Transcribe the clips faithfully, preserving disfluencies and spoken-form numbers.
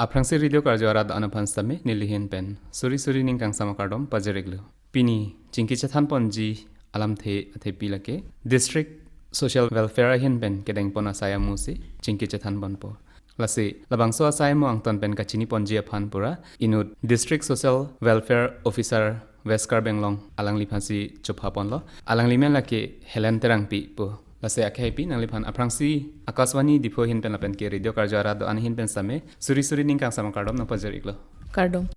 Aphrangsi radio karjo arat an aphan sitame neli ahin pen suri suri ning kangsam akardom pajir-iklo. Pini chingki chethan ponji alamthe athepi lake District Social Welfare ahin pen kedeng pon asai amu si chingki chethan ponpo. Lasi labangso asai amu angton pen kachini ponji aphan pura inut District Social Welfare Officer West Karbi Anglong alangliphan si chopha ponlo. Alangli men lake Helen Terangpi pu. Lasi akhei pi nangliphan aphrangsi Akashvani Diphu ahin pen lapen ke radio karjo arat do-an ahin pen sitame suri suri ning kangsam akardom nangpajir-iklo. Kardom.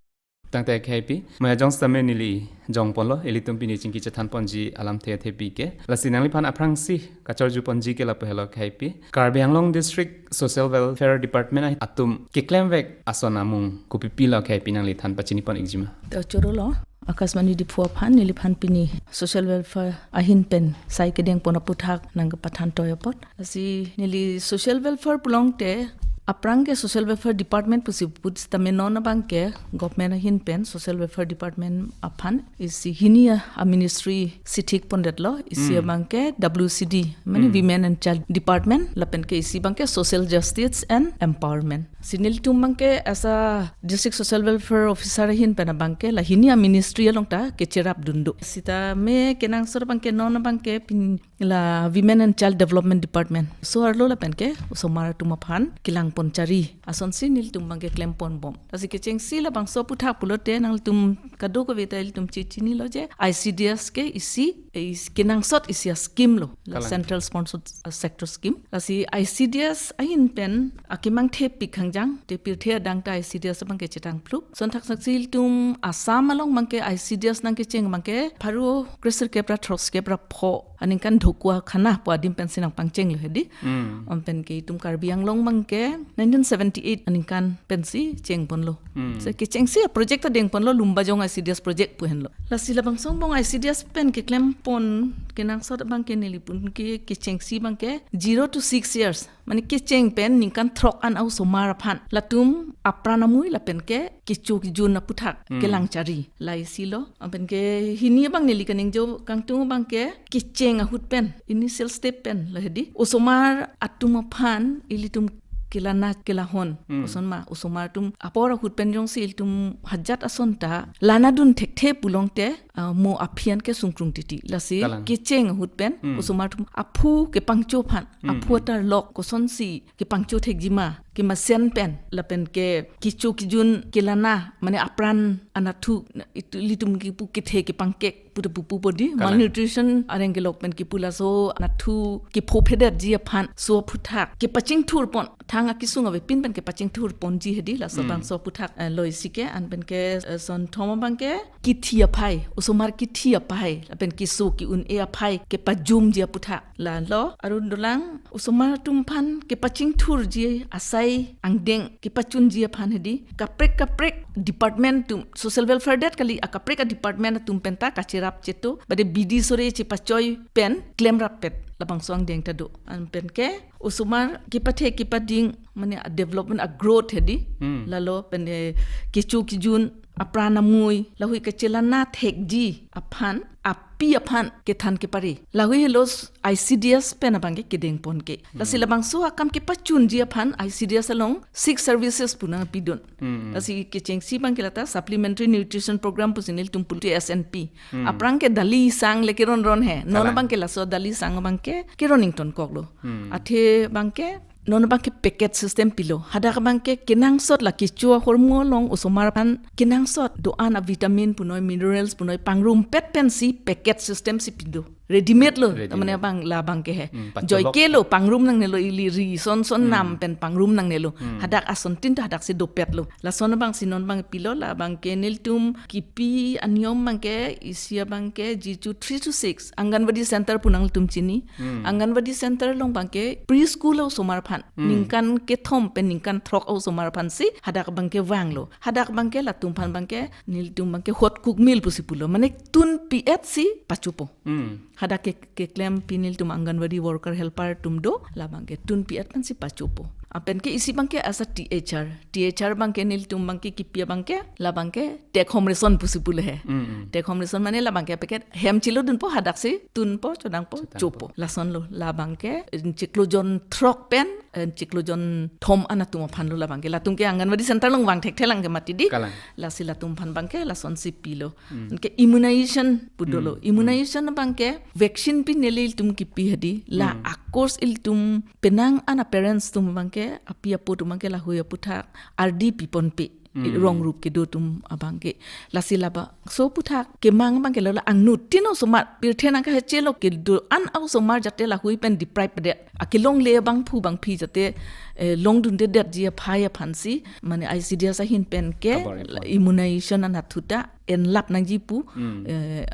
Tangte akhei pi, maya jong sitame neli jong ponlo, ilitum pini chingki chethan ponji alamthe athepi ke. Lasi nangliphan aphrangsi kachorju ponji ke lapu helo akhei pi. Karbi Anglong District Social Welfare Department atum keklemvek ason amung kopi pilo akhei pi nangli than pachini pon-ikjima? To choro lo, Akashvani Diphu aphan, neliphan pini Social Welfare ahin pen sai kedeng pon aputhak nangkepathan toy apot. Lasi neli Social Welfare pulote aphrang ke Social Welfare Department pusi put sitame non abang ke government ahin pen Social Welfare Department aphan isi hini a, a ministry si thik pondetlo, isi Hmm. abang ke W C D, mane Hmm. Women and Child Department, lapen ke isi abang ke Social Justice and Empowerment. Si nelitum abang ke as a District Social Welfare Officer ahin pen abang ke la hini a ministry along ta kecherap dun do. Sitame kenangsot abang ke non abang ke pin la Women and Child Development Department. So arlo lapen ke osomar atum aphan kelang pon chari asonsi nelitum abang ke klem pon bom. Lasi kechengsi labangso aputhak pulote nanglitum kadokave ta ilitum chi- chinilo je I C D S ke isi, eh, is- kenangsot isi a scheme lo, la Kalang. Central Sponsored, uh, Sector Scheme. Lasi I C D S ahin pen akemang thepik hangjang, te pirthe adang ta I C D S abang ke chetang pluk. Sonthak saksi ilitum Assam along abang ke I C D S nangkecheng abang ke pharo kresirkep ra throskep ra pho aningkan Dhokua Khana pu adim pensi nangpangchenglo hedi. Hmm. Anpen ke itum Karbi Anglong abang ke nineteen seventy-eight aningkan pensi cheng ponlo. Hmm. So kechengsi a project ta deng ponlo, Lumbajong I C D S project pu henlo. Lasi labangso angbong I C D S pen keklem pon kenangsot abang ke neli pun ke kechengsi abang ke zero to six years. Mane kecheng pen ningkan throk an a osomar aphan latum apran amui lapen ke kecho kejun aputhak Hmm. kelang chari. La isi lo, anpen ke hini abang neli kaningje kangtung abang ke kecheng ahut pen, initial step pen lo hedi. Osomar atum aphan ilitum kelana kelahon. Hmm. Koson ma, osomar atum apor ahut pen jongsi ilitum hajat ason ta lana dun thekthe pulote, ah, mo aphi an ke sungkrung titi. Lasi Kalang. kecheng ahut pen, Hmm. osomar atum aphu kepangcho aphan, Hmm. aphu atarlok kosonsi kepangcho thekjima, kemesen pen, lapen ke kecho kejun kelana, mane apran anatthu, itu ilitum kipu kethe kepangkek, puta pupu bodi, Kalang. malnutrition areng kelok pen kipu laso anatthu kephophedetji aphan, so aputhak kepachingthur pon, thang akesung avepin pen kepachingthur ponji hedi, laso Hmm. bangso aputhak, eh, lo isi ke, anpen ke, eh, son thom abang ke, kithi aphai, osomar kithi aphai, lapen keso ke-un-e aphai kepajumji aputhak. Lalo, arun dolang, osomar atum aphan kepachingthurji asai angdeng kepachunji aphan hedi, kaprek kaprek department atum, social welfare det kali, akaprek a department atum penta kacherap cheto, bade bidi sore chepachoi pen klemrap pet labangso angdeng ta do. Anpen ke, osomar kepathe kepading, mane a development a growth hedi, Hmm. lalo pen, eh, kecho kejun, apran amui, lahui kachelana thekji aphan, api aphan kethan kepare. Lahui helo I C D S pen abang ke kedeng pon ke. Lasi Hmm. labangso akam kepachunji aphan I C D S along six services pu nangpidun. Hmm. Lasi kechengsi abang ke lata supplementary nutrition program pusi nelitum pulote S N P. Hmm. Aphrang ke dali sang le keron ron he. Non Kalang. abang ke laso dali sang abang ke keron ingtonkoklo. Hmm. Athe abang ke non abang ke packet system pilo. Hadak abang ke kenangsot la kecho ahormu along osomar aphan kenangsot do-an a vitamin punoi, minerals punoi pangrumpet pensi packet system si pido. Readymade lo, Readymade. tamane abang la abang ke he. Hmm, pacholok. Joike lo, pangrum nangnelo, ili ri son son Hmm. nam pen pangrum nangnelo. Hmm. Hadak ason tin ta hadak si dopetlo. Lason abang si non abang pilo, la abang ke nelitum kipi aniyom abang ke isi abang ke G Q three to six Anganwadi center pu nangtum chini. Hmm. Anganwadi center along abang ke preschool a osomar aphan. Hmm. Ningkan kethom pen ningkan throk a osomar aphan si hadak abang ke vanglo. Hadak abang ke latum aphan abang ke nelitum abang ke hot cook meal pusi pulo. Mane tun pi-et si pachopo. Hmm. Hadak ke, keklem pi nelitum Anganwadi worker helper atum do, la abang ke tun pi-et pensi pachopo. Apen ke isi abangke asa T H R. T H R abangke nelitum abangke kipi abangke, la abangke take home ration pusi pulo he. Mm, mm. Take home ration mane la abangke packet hem chilodunpo, hadak si tunpo, chodangpo, chodangpo, chopo. Lasonlo, la abangke, eh, chiklo jon throk pen, eh, chiklo jon thom an atum aphanlo la abangke. Latum ke Anganwadi center along vang thekthe lang ke mati di. Kalang. Lasi latum aphan abangke lasonsi pilo. Hmm. Anke immunization pu dolo. Hmm. Immunization abangke vaccine pi neli ilitum kipi hedi. La Hmm. akors ilitum penang an a-parents atum abangke, api apo atum abangke lahui aputhak ardi piponpe. Hmm. Rong rup kedo atum abangke. Lasi labangso aputhak kemang abangke la la angnutin osomar pirthe nangkang hechelo kedo an osomar jate lahui pen deprive det. Akelongle abangphu abangphi jate, eh, longdundedetji aphai aphansi, mane I C D S ahin pen ke, kabor-i pon. Immunization anatthu ta enlap nangji pu, Hmm. eh,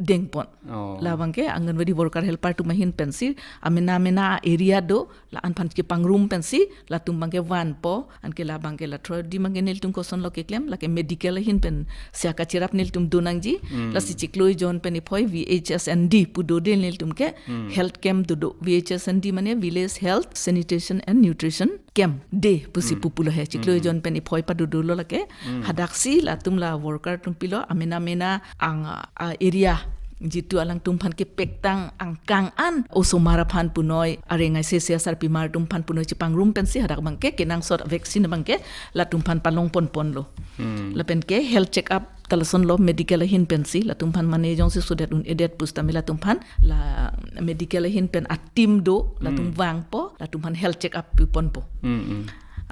dengpon. Oh. La abangke Anganwadi worker helper atum ahin pensi, amena amena area do, la-an aphan kepangrum pensi, latum abangke vanpo, anke la abangke la throidi abangke nelitum kosonlo keklem, lake medical ahin pen sia kacherap nelitum do nangji, Hmm. lasi chiklo ejon pen iphoi V H S N D pu dode nelitum ke, Hmm. health camp dodo. V H S N D mane Village Health, Sanitation and Nutrition Camp de pusi Hmm. pu pulo he. Chiklo Hmm. ejon pen iphoi padodolo lake. Hmm. Hadaksi latum la worker atum pilo amena amena ang, ah, area jitu alangtum aphan kepektang angkang an osomar aphan punoi, areng ai sese asarpimar atum aphan punoi chepangrum pensi hadak abangke kenangsot vaccine abangke latum aphan palongponponlo. Hmm. Lapen ke health check up ta lasonlo medical ahin pensi latum aphan mane jongsi sodet un-edet pusitame latum aphan la medical ahin pen a-team do, latum Hmm. vangpo, latum aphan health check up piponpo. Hmm, hmm.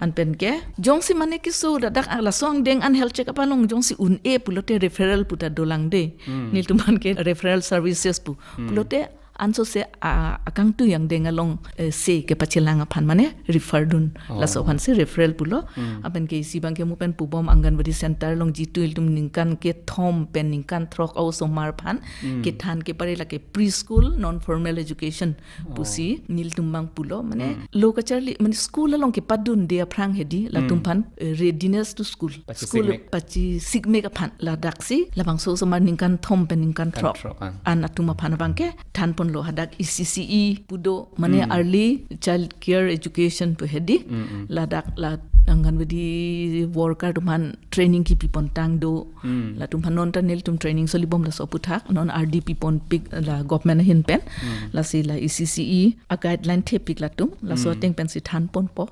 Anpen ke, jongsi mane keso ladak, ah, laso angdeng an health check up along jongsi un-e pulote referral pu ta dolang de. Hmm. Nelitum aphan ke referral services pu. Hmm. Pulote ansose, ah, akangtui angdeng along, eh, se kepachelang aphan mane refer dun. Oh. Laso aphansi referral pulo. Hmm. Apen ke isi abangke mo pen pubom Anganwadi center along jitu ilitum ningkan kethom pen ningkan throk osomar aphan Hmm. kethan kepare lake preschool, non formal education Oh. pusi nelitum abang pulo, mane Hmm. lo kacharli, mane school along kepadunde aphrang hedi, latum Hmm. aphan, eh, readiness to school. Pachisikmek. School pachisikmek aphan ladaksi, labangso osomar ningkan thom pen ningkan Kan throk. throk, ah. An atum aphan abangke thanponlo hadak E C C E pu do, mane Hmm. early child care education pu hedi. Hmm, hmm. Ladak la Anganwadi worker atum aphan training kipipontang do. Hmm. Latum aphan non ta nelitum training solibom laso aputhak, non ardi piponpik la government ahin pen. Hmm. Lasi la E C C E a-guideline thepik latum, laso Hmm. ateng pensi thanponpo.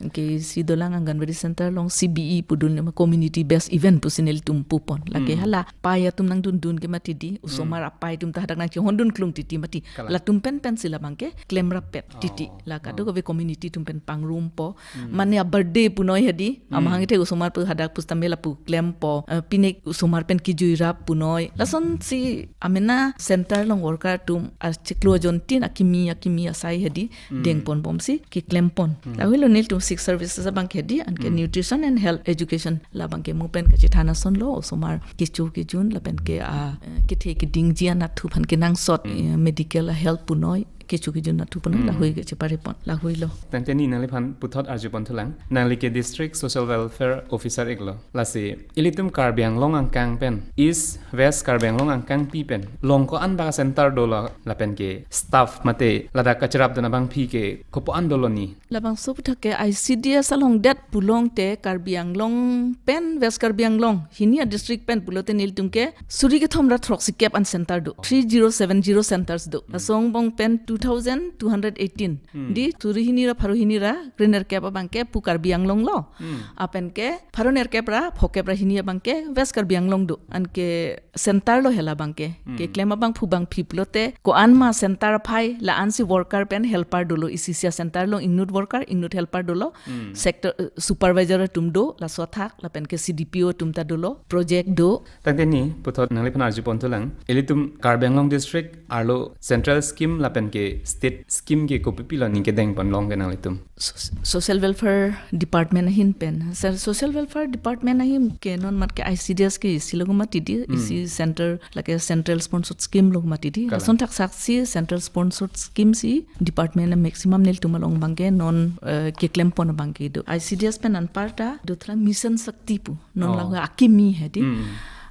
Anke isi dolang Anganwadi center along C B E pu dun ma community based event pusi nelitum pupon. Lake Hmm. hala pai atum nangdundun ke mati di, Hmm. osomar apai atum ta hadak nangchehondun klung titi mati. Kalang. Latum pen pensi la abangke klemrappet titi. Oh, La oh. kadokave community atum pen pangrumpo. Hmm. Mane a-birthday punoi hedi, Hmm. amahang ithe osomar pu hadak pusitame lapu klempo, eh, pine osomar pen kijuirap punoi. Lasonsi amena center along worker atum achiklo ajon tin akimi akimi asai hedi Hmm. dengponbomsi keklempon. Hmm. Lahuilo nelitum six services abangke hedi, anke Hmm. nutrition and health education la abangke mo pen kachethan asonlo, osomar kecho kejun lapen ke a, eh, kethe kedingji anatthu aphan kenangsot, Hmm. eh, medical a-help punoi, kecho kejun anatthu punoi, Hmm. lahui kecheparepon, lahuilo. Tangte ne nangliphan puthot arjupon thulang. Nangli ke District Social Welfare Officer iklo. Lasi ilitum Karbi Anglong angkang pen, East West Karbi Anglong angkangpi pen, long ko-an bak a-center dolo lapen ke staff mate ladak kacherapdun abangpi ke kopo-an dolo ni? Labangso aputhak ke I C D S along det pulongte Karbi Anglong pen West Karbi Anglong hini a-district pen pulote nelitum ke suri kethom ra throksi kep an center do. Three zero seven zero centers do. Hmm. Laso angbong pen two thousand two hundred eighteen. Hmm. Di suri hini ra pharo hini ra krenerkep abangke pu Karbi Anglong lo. Hmm. Apen ke pharo nerkep ra phokep ra hini abangke West Karbi Anglong do. Anke center lo hela abangke. Hmm. Keklem abangphu abangphi pulote ko-an ma center aphai la-ansi worker pen helper dolo, E C C a-center along ingnut worker, ingnut helper dolo. Hmm. Sector, eh, supervisor atum do, laso athak, lapen ke C D P O atum ta dolo, project do. Tangte ne puthot nangliphan arjupon thulang. Ilitum Karbi Anglong District arlo central scheme lapen ke state scheme ke kopipi lo ne kedengpon long ke nanglitum? So-, Social Welfare Department ahin pen. So-, Social Welfare Department ahin ke non mat ke I C D S ke isi lo mati di, Hmm. isi center, lake central sponsored scheme lo mati di. Kalang. Lason thaksaksi central sponsored scheme si department a maximum nelitum along abangke non, eh, keklempon abangke do. I C D S pen anparta do thela Mission Shakti pu. Non Oh. laga akimi hedi. Hmm.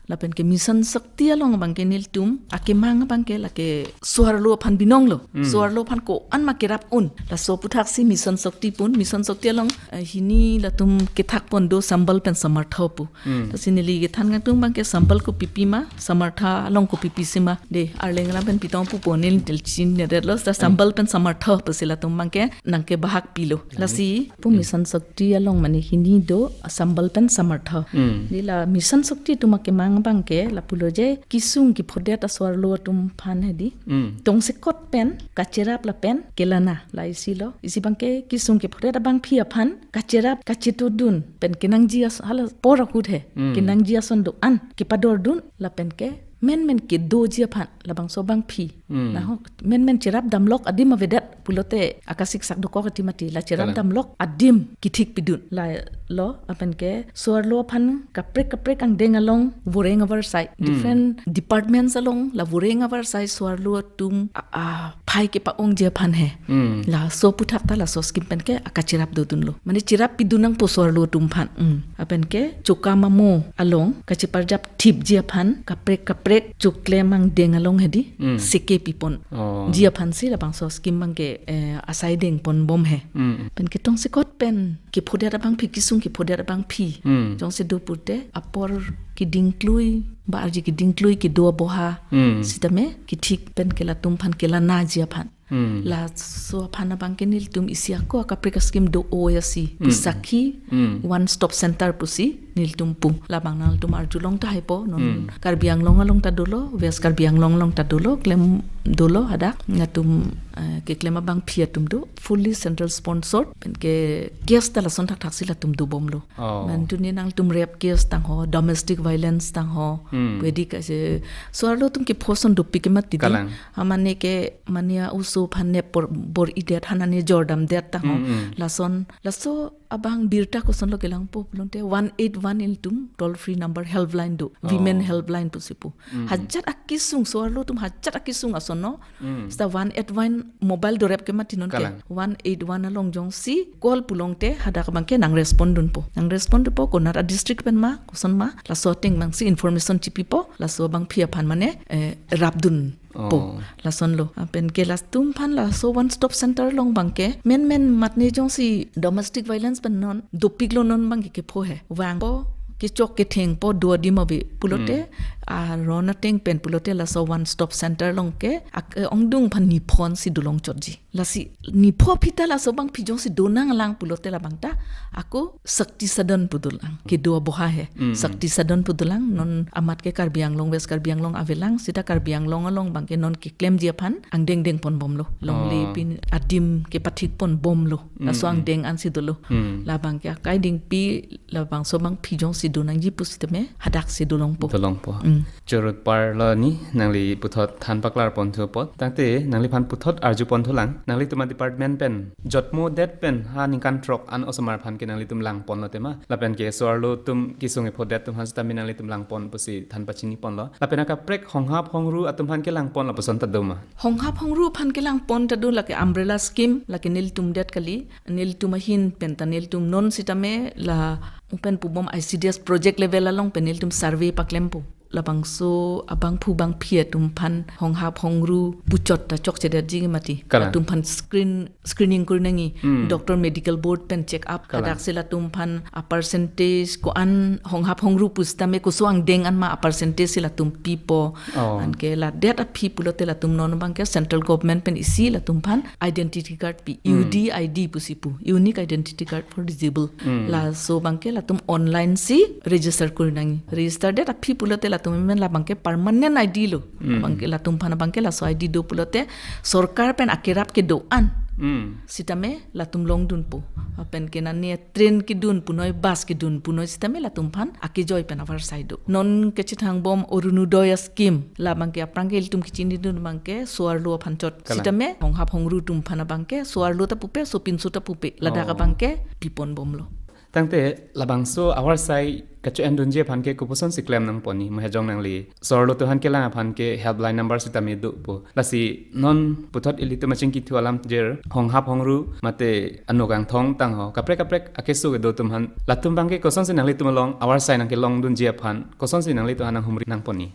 Lapen ke Mission Shakti along abang ke nelitum akemang abang ke lake so-arlo aphan binong lo. Hmm. So-arlo aphan ko-an ma kerap un. Laso aputhaksi Mission Shakti pun, Mission Shakti along, eh, hini latum kethak pon do Sambal pen Samartha pu. Hmm. Lasi neli kethan kangtung abang ke Sambal kopipi ma, Samartha along kopipi si ma. De, Arleng alam pen pitong pupo, neli tel chin ne det lo, ta Hmm. Sambal pen Samartha pusi latum abang ke nangkebahak pilo. Hmm. Lasi pu Hmm. Mission Shakti along mane hini do Sambal pen Samartha. Hmm. Neli la Mission Shakti atum akemang abang ke lapulo je kesung kephodet aso-arlo atum aphan hedi. Hmm. Tongsekot pen kacherap lapen kelana la isi lo. Isi abang ke kesung kephodet abangpi aphan kacherap kachetudun pen kenangji as-, hala apor ahut he. Hmm. Kenangji ason do-an kepadordun lapen ke menmen kedoji aphan labangso abangpi. Hmm. Nahok menmen cherap damlok adim avedet pulote akasik sak dokok ati mati, la cherap Kalang. Damlok adim kethik pidun la lo. Lapen ke so-arlo aphan kaprek kaprek angdeng along voreng avarsai, Hmm. different departments along la voreng avarsai so-arlo atum a, a, phai kepa-ongji aphan he. Hmm. Laso aputhak ta laso scheme pen ke akacherap dodun lo. Mane cherap pidun nangpo so-arlo atum aphan. Hmm. Lapen ke chokam amo along kacheparjap thipji aphan kaprek kaprek choklem angdeng along hedi Hmm. seke pipon Oh. ji aphan si labangso scheme abang ke, eh, asai dengpon bom he. Hmm. Pen ke tongsekot pen kephodet abangpi, kesung kephodet abangpi. Hmm. Jongsi do pulote apor kedingklui, ba arji kedingklui kedo aboha. Hmm. Sitame kethik pen ke latum aphan kelanaji aphan. Hmm. Laso aphan abang ke nelitum isi ako akaprek ascheme do-o isi. Hmm. Pusakhi Hmm. One Stop Center pusi nelitum pu. Labang nangtum arjulong tahai po non Hmm. Karbi Anglong along ta dolo, West Karbi Anglong along ta dolo, klem dolo hadak latum, eh, keklem abangpi atum do, fully central sponsored, pen ke case ta lason thakthak si latum dobom lo. Oh. Mane tuni nangtum rape case tangho, domestic violence tangho, Hmm. wedi kase so-arlo atum kepho ason dopik ke mati di. Kalang. Amane ke mane a-oso aphan nep bor, bor-idet, hanane jordamdet tangho. Hmm, hmm. Lason, laso abang birta koson lo kelangpo pulote one eight one ilitum toll free number helpline do. Women Oh. Helpline pusi pu. Hmm, hmm. Hajat akesung so-arlo atum hajat akesung ason no. Hmm. Seta one eight one mobile dorep ke mati non ke. Kalang. One eight one along jongsi call pulote hadak abang ke nang respond dunpo. Nang respond dunpo konat a-district pen ma, koson ma, laso ateng abang si information chipipo, laso abangpi aphan mane, eh, rapdunpo. Oh. Lason lo. Lapen ke latum aphan laso One Stop Center along abang ke, menmen matne jongsi domestic violence pen non, dopik lo non abang ke kepho he. Vangpo, kechok kethengpo, do adim ave pulote, Hmm. aron ateng pen pulote laso One Stop Center along ke, ak-, eh, ongdung aphan nipho ansi dolong chotji. Lasi nipho aphi ta laso abangpi jongsi donang lang pulote labang ta ako Shakti Sadan pu dolang. Kedo aboha he. Mm, mm. Shakti Sadan pu dolang, non amat ke Karbi Anglong, West Karbi Anglong avelang, seta Karbi Anglong along abang ke non keklemji aphan angdeng dengpon bomlo. Longle Oh. pin adim kepathikpon bomlo. Laso Mm, mm. angdeng ansi dolo. Mm. Labang ke akai dingpi labangso abangpi jongsi donangji pusitame hadak si dolongpo. Dolongpo. Mm. Churut parlo ni nangli puthot than paklar ponthu apot. Tangte nangliphan puthot arju ponthulang. Nanglitum a-department pen jotmo det pen ha ningkan throk an osomar aphan ke nanglitum langponlo tema. Lapen ke so-arlo atum kesung kephodet atum aphan sitame nanglitum langpon pusi than pachiniponlo. Lapen akaprek honghap hongru atum aphan ke langpon lapuson ta doma. Honghap hongru aphan ke langpon ta do, lake umbrella scheme, lake nelitum det kali. Nelitum ahin pen ta nelitum non sitame la upen pubom I C D S project level along pen nelitum survey paklempo. Labangso abangphu bangphi atum aphan honghap hongru puchot ta chokchedetji mati. Kalang. Latum aphan screen, screening kurnangji. Hmm. Doctor, medical board pen check up. Kalang. Hadak si latum aphan a-percentage ko-an honghap hongru pusitame koso angdeng an ma a-percentage si latum pipo. Oh. Anke ladet aphi pulote latum non abang ke central government pen isi latum aphan identity card pi, Hmm. U D I D pusi pu, unique identity card for disabled. Hmm. Laso abang ke latum online si register kurnangji. Register det aphi pulote latum men labang ke permanent I D lo. Hmm. Abang ke latum aphan abang ke laso I D do pulote sorkar pen akerap kedo-an. Hmm. Sitame latum longdunpo. Lapen ke nane train kedun punoi, bus kedun punoi sitame latum aphan akejoi pen avarsai do. Non kachethang bom Orunodoi scheme, labang ke aphrang ke ilitum kachinidun abang ke so-arlo aphan chot. Kalang. Sitame honghap hongru atum aphan abang ke so-arlo ta pupe, sopinso ta pupe. Ladak Oh. abang ke pipon bomlo. Tangte labangso avarsai kacho-endunji aphan ke kopuson si klem nangponji, mahejong nangli so-arlo atum aphan kelang aphan ke helpline number sitame do pu. Lasi non puthot ilitum achingki thu alam jer, honghap hongru mate anokangthong tangho kaprek kaprek akeso kedo atum aphan, latum abang ke kosonsi nanglitum along avarsai nangkelongdunji aphan kosonsi nanglitum aphan nanghumri nangponji?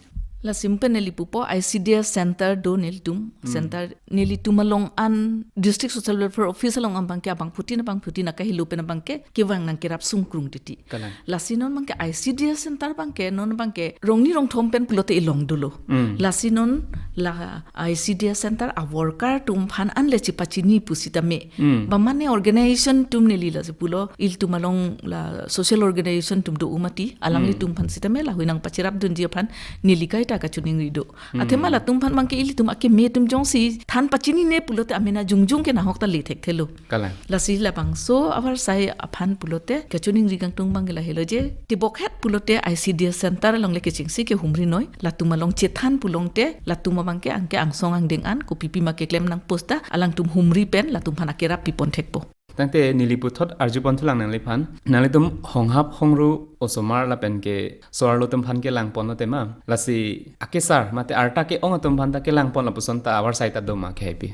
Lasi pen neli pupo, I C D S center do nelitum. Hmm. Center nelitum along an District Social Welfare Office along abang ke abangphutin abangphutin akahelo pen abang ke kevang nangkerap sungkrung titi. Kalang. Lasi non abang ke I C D S center abang ke non abang ke rongni rongthom pen pulote ilong dolo. Hmm. Lasi non la I C D S center a worker atum aphan an le chepachini pusitame. Hmm. Ba mane organization atum neli lasi pulo, ilitum along la social organization atum do umati, alangli Hmm. atum aphan sitame lahui nangpacherapdunji aphan neli kaita kachiningri do. Athema Hmm. latum aphan abang ke ilitum akeme atum jongsi than pachinine pulote amena jongjong ke nahok ta le thekthelo. Kalang. Lasi labangso avarsai aphan pulote kachiningri kangtung abang ke lahelo je, tibokhet pulote I C D S center along le kechengsi kehumrinoi, latum along chethan pulote latum abang ke anke angsong angdeng an kopipi ma keklem nangpo seta alangtum humri pen latum aphan akerap pipon thekpo. Tangte neli puthot arjupon thulang nangliphan, nanglitum honghap hongru osomar lapen ke so-arlo atum aphan kelangponlo tema. Lasi akesar mate arta ke-ong atum aphan ta kelangpon lapuson ta avarsai ta do ma khei pi?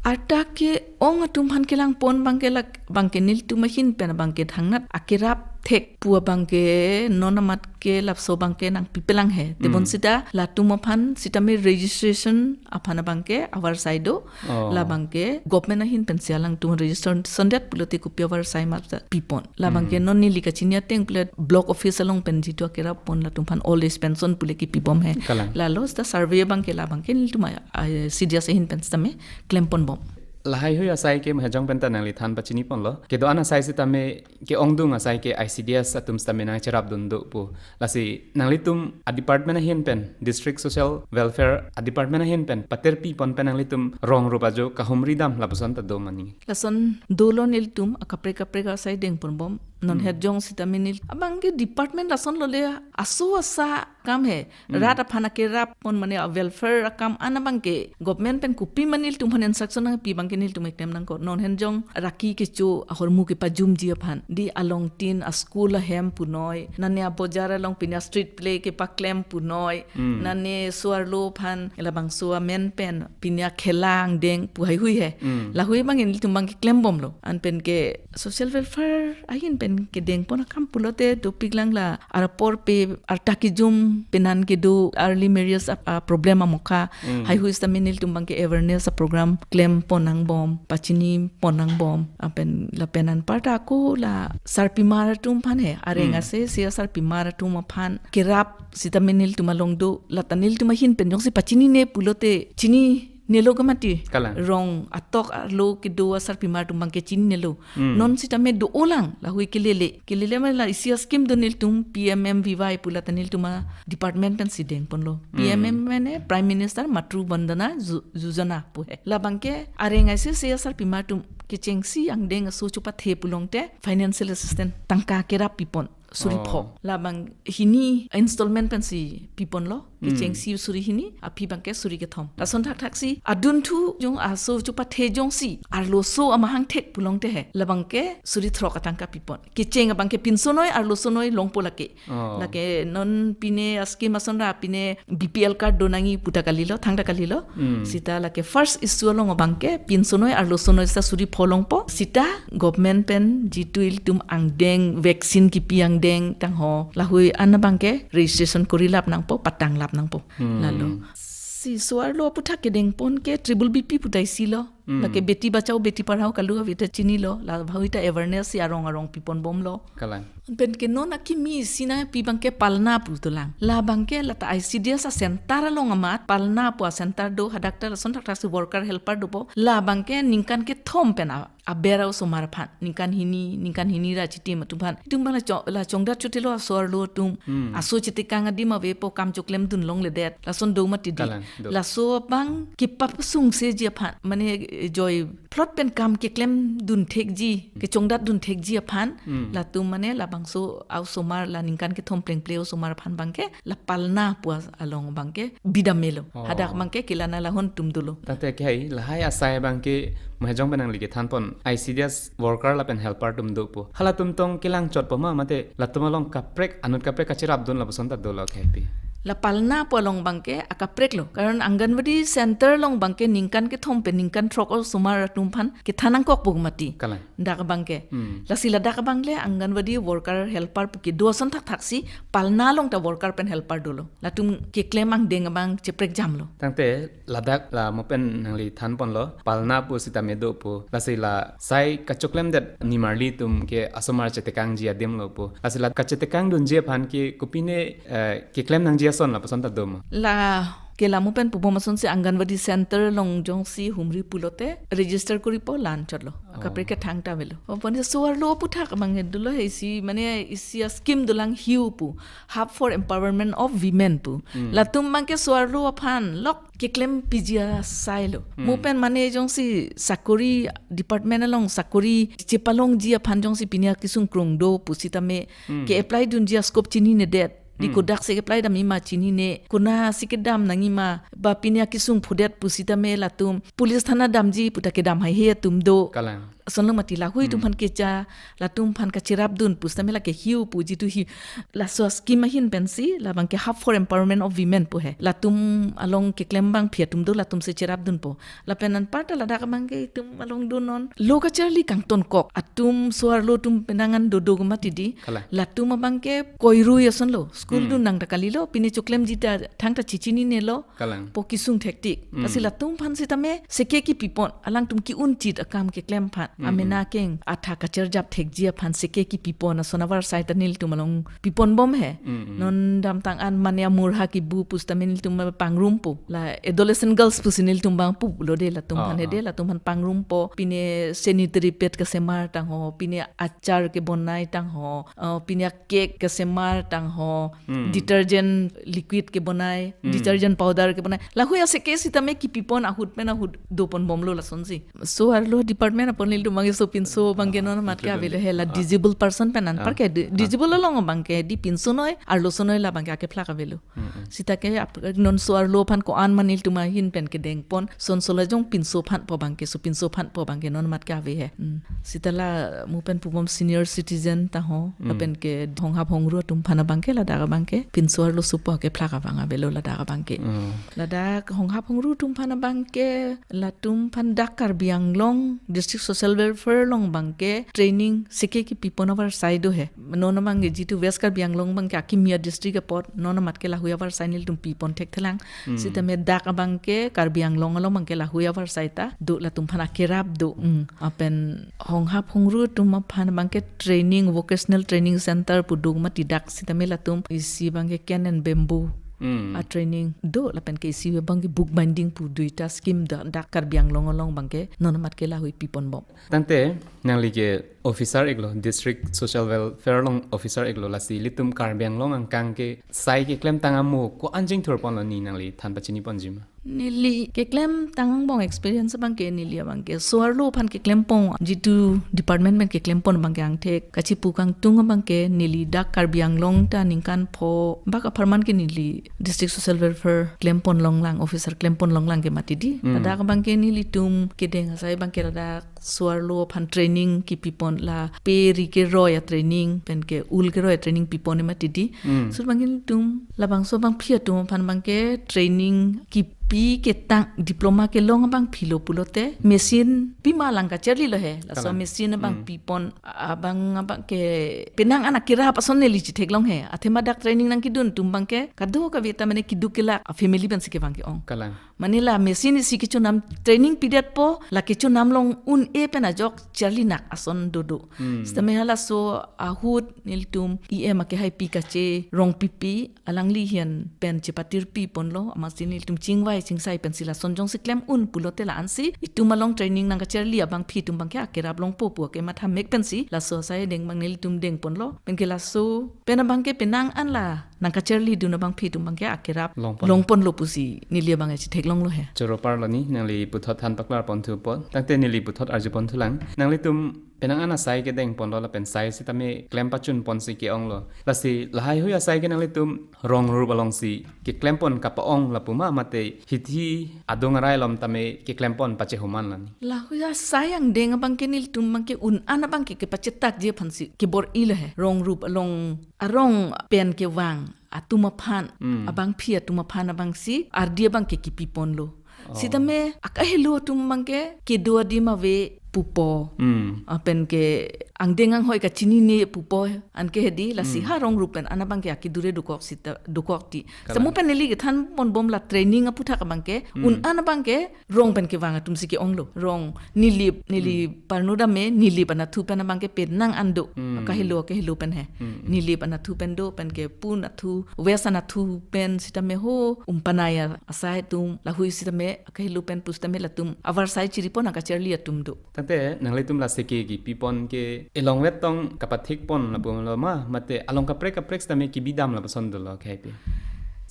Arta ke-ong atum aphan kelangpon abang ke lak, abang ke nelitum ahin pen abang ke thangnat akerap thek pu abang ke non amat ke lapuson abang ke nangpipelang he. Tebon Hmm. seta latum aphan sitame registration aphan abang ke avarsai do. Oh. Labang ke government ahin pensi alangtum register sondet pulote kopi avarsai ma ta pipon. Labang ke Hmm. non neli kachini ateng pule block office along pen jitu akerap pon latum aphan old age pension pule kipibom he. Kalang. Lalo seta survey abang ke labang ke nelitum a, a, C D S ahin pen sitame klemponbom. Lahai hui asai ke mahejong pen ta nangli than pachiniponlo. Kedo-an asai sitame ke-ongdung asai ke I C D S atum sitame nangcherapdun do pu. Lasi nanglitum a department ahin pen, District Social Welfare a department ahin pen paterpipon pen nanglitum rong rup ajo kahumridam lapuson ta do ma neli? Lason dolo nelitum akaprek kaprek asai dengponbom. Non Hmm. hejong sitame neli abang ke department lason lole aso asa kam he. Hmm. Rat aphan akerap pon mane a welfare akam an abang ke government pen kopi ma nelitum aphan instruction nangpi abang ke nelitum eklem nangkok. Non hejong raki kecho ahormu kepajumji aphan. Di along tin a school ahem punoi. Nane a bojar along pine a street play kepaklem punoi. Hmm. Nane so-arlo aphan labangso amen pen pine a khela angdeng pu haihui he. Hmm. Lahui abang nelitum abang ke klembomlo. An pen ke social welfare ahin pen kedengpon akam pulote dopiklang la arapor pe arta kejum penan kedo early marriage a, a problem amokha. Hmm. Haihui sitame nelitum abang ke awareness a program klempon nangbom, pachinipon nangbom. Apen lapen anparta ako la sarpimar atum aphan he. Areng Hmm. ase sia sarpimar atum aphan kerap sitame nelitum along do, lata nelitum ahin pen jongsi pachinine pulote chini nelo gamati. Kalang. Rong atok arlo kedo asarpimar atum abang ke chininelo. Hmm. Non sitame do-olang lahui kelele. Kelele ma la isi a scheme do nelitum P M M V Y pu lata nelitum a department pensi dengponlo. Hmm. P M M mane Prime Minister Matru Vandana Ju-, Yojana pu he. Labang ke areng ase sia sarpimar atum kechengsi angdeng aso chopathe pulote financial assistance tangka kerap pipon. Suri Oh. pho. Labang hini installment pensi piponlo. Hmm. Kechengsi suri hini, aphi abang ke suri kethom. Lason thakthak si, adunthu jong aso chopathe jongsi arloso amahang thek pulote he. Labang ke suri throk atangka pipon. Kecheng abang ke pinsonoi, arlosonoi longpo lake. Oh. Lake non pine a scheme asonra pine B P L card do nangji puta kalilo, thangta kalilo. Hmm. Seta lake first issue along abang ke pinsonoi arlosonoi seta suri pho longpo. Seta government pen jitu ilitum angdeng vaccine kipi angdeng tangho lahui an abang ke registration korilap nangpo, patanglap nangpo. Hmm. Lalo. Si so-arlo aputhak kedengpon ke triple B P pu ta isi lo. Hmm. Lake beti bachao beti padhao kalu avi ta chinilo. La bhawi ta awareness si arong arong piponbomlo. Kalang. Pen ke non akimi sina pi abang ke palna pu dolang. Labang ke lata I C D S a center along amat palna pu a center do, hadak ta lason thakthak si worker helper dopo. Labang ke ningkan kethom pen a, aber a osomar aphan. Ningkan hini, ningkan hini ra chitim atum aphan. Itum abang la chong, la chongdat chotilo aso-arlo atum. Hmm. Aso chetekang adim avepo, kam choklemdun longledet. Lason do mati di. Kalang, do. Laso abang kepapasungseji aphan. Mane eh, joy plot pen kam keklem dun thekji, kechongdat dun thekji aphan, Hmm. latum mane labangso a-osomar la ningkan kethom plengple osomar aphan abangke la Palna pu along abangke bidam melo. Oh. Hadak abangke kelana lahon atum dolo. Tangte kehai, lahai asai abangke mahajong pen nangli kethanpon, I C D S worker lapen helper atum dopo. Halatum tong kelangchotpo ma, mate latum along kaprek, anut kaprek kacherapdun lapuson ta dolo kehaipi. La Palna pu along abangke akaprek lo. Karon Anganwadi center along abangke ningkan kethom pen ningkan throk osomar atum aphan kethan nangkokpo mati. Kalang. Dak abangke. Hmm. Lasi ladak abang le Anganwadi worker helper pu kedo ason thakthaksi Palna along ta worker pen helper dolo. Latum keklem angdeng abang cheprekjamlo. Tangte ladak la mo pen nangli thanponlo, Palna pu sitame dopo. Lasi la sai kachoklemdet nimarli atum ke asomar chetekangji adim lo po. Lasi la kachetekang dunji aphan ke kopine, eh, keklem nangji ason lapuson ta do ma? La ke la mo pen pubom asonsi Anganwadi center along jongsi humri pulote register koripo, la-anchotlo. Oh. Kaprek ke thangta avelo. Opon so-arlo aputhak abang dolo he, isi mane isi a-scheme dolang hiu pu. Hub for Empowerment of Women pu. Hmm. Latum abangke so-arlo aphan lok keklem piji asai lo. Hmm. Mo pen mane jongsi sakori department along sakori chepalongji aphan jongsi pini akesung krong do pusitame Hmm. ke-apply dunji a-scope chininedet. Di Hmm. kodak si ke-apply damji ma chinine, konatsi kedam nangji ma, ba pini akesung phudet pusitame latum police thana damji puta kedam haihe atum do. Kalang. Asonlo mati lahui atum Hmm. aphan kecha, latum aphan kacherapdun pusitame lake hiu pu jitu hi, laso a-scheme ahin pensi labangke Hub for Empowerment of Women pu he. Latum along keklem abangpi atum do, latum si cherapdunpo. Lapen anparta ladak abangke itum along do non. Lo kacharli kangtonkok atum, so-arlo atum penang an dodo mati di. Kalang. Latum abangke koirui asonlo. School Hmm. dun nang ta kalilo, pini choklemji ta thangta chichinine lo. Kalang. Po kesung thektik. Hmm. Lasi latum aphan sitame seke kipipon, alangtum ke-unchit akam keklem aphan. Hmm, Amena hmm. keng atha kacherjap thekji aphan seke kipipon ason avarsai ta nelitum along piponbom he. Hmm, hmm. Non damtang an mane amurha kibu pusitame nelitum pangrumpo. La adolescent girls pusi nelitum abang pulo de, latum Ah, aphan he ah. de, latum aphan pangrumpo. Pini sanitary pad kasemar tangho, pini achar kebonai tangho, uh, pini a-cake kasemar tangho, Hmm. detergent liquid kebonai, Hmm. detergent powder kebonai. Lahui aseke sitame kipipon ahut pen ahut doponbomlo lasonsi. So-arlo department apot nelitum abangke sopinso abangke Ah, non amat ke including avelo he la ah. disabled person pen anpar Ah, ke di-, ah. disabled along abangke di pinsonoi, arlosonoi labangke akephlak avelo. Hmm, hmm. Sita ke ap-, non so-arlo aphan ko-an ma nelitum ahin pen kedengpon, son solo jong pinso aphanpo abangke, sopinso aphanpo abangke non amat ke ave he. Hmm. Sita la mo pen pubom senior citizen tangho, Hmm. lapen ke honghap hongru atum aphan abangke, ladak abangke pinso arlosopo akephlak abang avelo ladak abangke. Hmm. Ladak honghap hongru atum aphan abangke, latum aphan dak Karbi Anglong District Social Welfare along abangke training seke kipipon avarsai do he. Non abangke jitu West Karbi Anglong abangke akimi a-district apot, non amat ke lahui avarsai nelitum pipon thekthelang. Hmm. Sitame dak abangke Karbi Anglong along abangke lahui avarsai ta do, latum aphan akerap do. Hmm. Lapen honghap hongru atum aphan abangke training, vocational training center pu do mati dak, sitame latum isi abangke cane and bamboo Hmm. a-training do, lapen ke isi abangke book binding pu duita scheme da, dak Karbi Anglong along abangke non amat ke lahui piponbom. Tangte nangli ke officer iklo, District Social Welfare along officer iklo, lasi ilitum Karbi Anglong angkang ke sai keklemtang amo ko-an jengthurponlo, ne nangli than pachiniponji ma? Neli keklemtang angbong experience abangke neli abangke so-arlo aphan keklempon, jitu department pen keklempon abangke angthek kachipu kangtung abangke neli dak Karbi Anglong ta ningkan pho bak apharman ke neli District Social Welfare klempon longlang, officer klempon longlang ke mati di. Hmm. Ladak abangke nelitum kedeng asai abangke ladak so-arlo aphan training kipipon, la pe ri keroi a-training pen ke ul keroi a-training pipon mati di. Hmm. So abangke nelitum labangso abangpi atum aphan abangke training kipi ketang diploma kelong abangpi lo pulote machine pima lang kacharlilo he. Laso Kalang. machine abang Hmm. pipon abang abangke penang an akerap ason neli chitheklong he. Athema dak training nangkedun atum abangke kadokave ta mane keduk kelak a-family pensi kevang ke-ong. Kalang. Mane la machine isi kechonam training pidetpo, la kechonam long un-e pen ajok charlinak ason dodo. Hmm. Sitame halaso ahut nelitum E M akehaipi kacherong pipi, alangli ahin pen chepatir piponlo, amatsi nelitum chingvai chingsai pensi lason jongsi klem un pulote la-ansi itum along training nangkacharli abangpi atum abangke akerap longpo pu ake matha mek pensi laso asai deng abang nelitum dengponlo. Penke laso pen abangke penang an la nangkacharlidun abangpi atum abangke akerap longpon. Longponlo pusi neli abang achi theklonglo he. Choro parlo ni, nangli puthot than paklarpon thu apot. Tangte neli puthot arjupon thulang. Nanglitum penang an asai kedengponlo lapen sai sitame klem pachunponsi ke-onglo. Lasi lahaihui asai ke nanglitum rong rup alongsi keklempon kapa-ong lapu ma, mate hithi adung arai alom tame keklempon pachehoman lani. Lahaihui asai angdeng abangke nelitum abangke un-an abangke kepachethakji aphansi kebor-ilo he. Rong rup along arong pen kevang atum aphan, Hmm. abangpi atum aphan abangsi ardi abangke kipiponlo. Oh. Sitame akahelo atum abangke kedo adim ave pupo. Hmm. Apen ke angdeng anghoi kachinine pupo anke hedi, lasi Hmm. ha rong rup pen an abangke akedure dokok sita dokok ti. Kalang. Samu pen neli kethanponbom la training aputhak abangke, Hmm. un-an abangke rong pen kevang atumsi ke-onglo. Rong nilip, nili Hmm. parnodame, nilip anathu pen abangke penang an do. Hmm. Akahelo, akahelo pen he. Hmm. Nilip anathu pen do, pen ke pun athu, wes anathu pen sitame ho, umpanai asai atum, lahaihui sitame, akahelo pen pusitame latum, avarsai chiripon nangkacharli atum do. Tangte, nanglitum la seke kipipon ke, elongvet tong kapathikpon lapulo ma, mate along kaprek kaprek sitame kebidam lapuson dolo khaipi.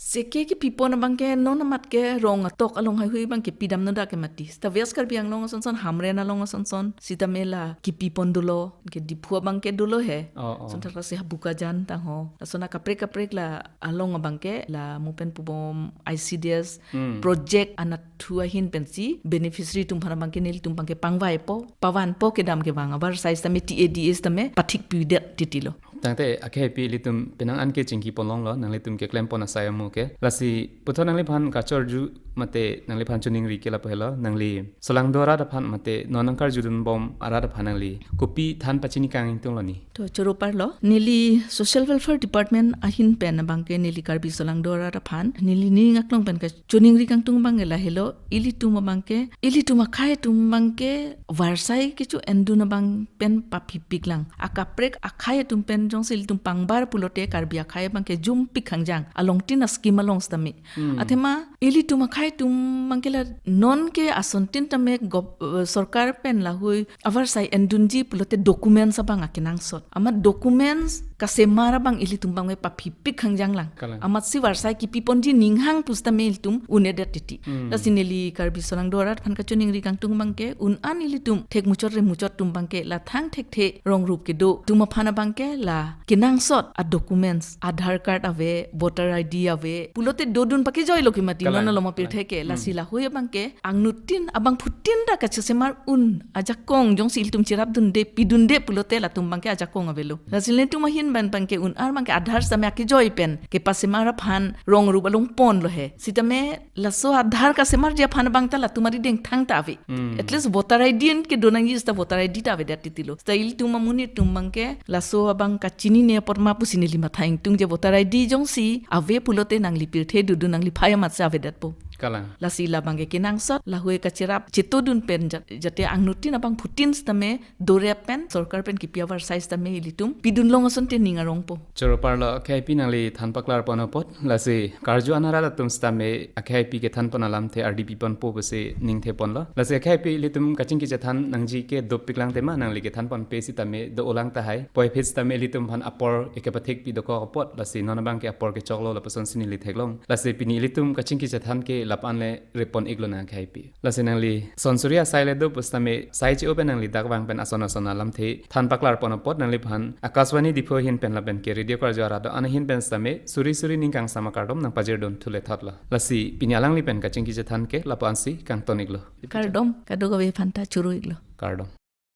Seke kipipon abangke non amat ke rong atok along haihui abangke pidamnodak ke mati. Sita West Karbi Anglong asonson, Hamren along asonson, sitame la kipipon dolo, ke Diphu abangke dolo he. Oh, oh. Sonthak lasi ha Bokajan tangho. Lason akaprek kaprek la along abangke la mupen pubom I C D S Hmm. project anathu ahin pensi beneficiary atum aphan abangke nelitum abangke pangvaipo, pavanpo kedam kevang avarsai sitame T A D A sitame pathikpidet titilo. Tangte akhaipi ilitum penang an ke chingkiponlonglo, nanglitum keklempon asai amu ke. Lasi puthot nangliphan kachorju mate nangliphan choningri ke lapu helo, nangli solangdo arat aphan mate non nangkarjudunbom arat aphan nangli kopi than pachini kangtung lo ni. To choro parlo, neli Social Welfare Department ahin pen abangke neli Karbi solangdo arat aphan, neli ning aklong pen kachoningri kangtung abangke lahelo, ilitum abangke, ilitum akhai atum abangke, varsai kecho-endun abang pen paphipiklang. Akaprek akhai atum pen jongsi ilitum pangbar pulote Karbi akhai abangke jumpik khangjang. Alongtin a-scheme along sitame. Hmm. Athema ilitum akhai atum abangke la non ke asontin tame gov-, eh, sorkar pen lahaihui avarsai endunji pulote documents abang akenangsot. Amat documents kasemar abang ilitum abangke paphipik khangjanglang. Kalang. Amatsi varsai kipiponji ninghang pusitame ilitum un-edet titi. Hmm. Lasi neli Karbi solangdo arat aphan kachoningri kangtung abangke un-an ilitum thekmuchot remuchot atum abangke la thang thekthe rong rup kedo atum aphan abangke la kenangsot a-documents, Aadhaar card ave, voter I D ave, pulote dodun pakejoilo ke mati. Kalang, non aloma kalang. Pirthe ke, lasi Hmm. lahaihui abangke angnutin abangphutin ta kachesemar un ajakong jongsi ilitum cherapdunde, pidunde pulote latum abangke ajakong avelo. Lasi nelitum ahin pen abangke un-an abangke Aadhaar sitame akejoi pen kepasemar aphan rong rup along ponlo he. Sitame laso Aadhaar kasemarji aphan abang ta latum arideng thangta ave. Hmm. At least voter I D an kedo nangji sita voter I D ta avedet titilo. Sita ilitum amonit atum abangke laso abang kachinine apot ma pusi neli matha ingtungje voter I D jongsi ave pulote nangli pirthe dodun nangli phai amatsi avedetpo. Kalang. Lasi la abangke kenangsot, lahaihui kacherap chetodun pen jat-, jate angnutin abangphutin sitame dorep pen, sorkar pen kipi avarsai sitame ilitum pidunlong asonte ning arongpo. Choro parlo, akhaipi nangli than paklarpon apot, lasi karju an arat atum sitame akhaipi kethanpon alamthe ardi piponpo pusi ningtheponlo. Lasi akhaipi ilitum kachingki chethan nangji ke doppiklang tema nangli kethanponpe sitame do-olang tahai. Puvoiphit sitame ilitum aphan apor eke pathikpi dokok apot, lasi non abangke apor kechoklo lapuson si neli theklong. Lasi pini ilitum kachingki chethan ke lapu-an le repon-iklo nang akhaipi. Lasi nangli son suri asai le do pusitame sai che-o pen nangli dak vang pen ason ason alamthe than paklarpon apot nangliphan Akashvani Diphu ahin pen lapen ke radio karju arat do-an ahin pen sitame suri suri ning kangsam akardom nangpajirdun thule thotlo. Lasi pini alangli pen kachingki chethan ke lapu-an si kangton-iklo. Kardom, kadokave aphanta choro-iklo. Kardom.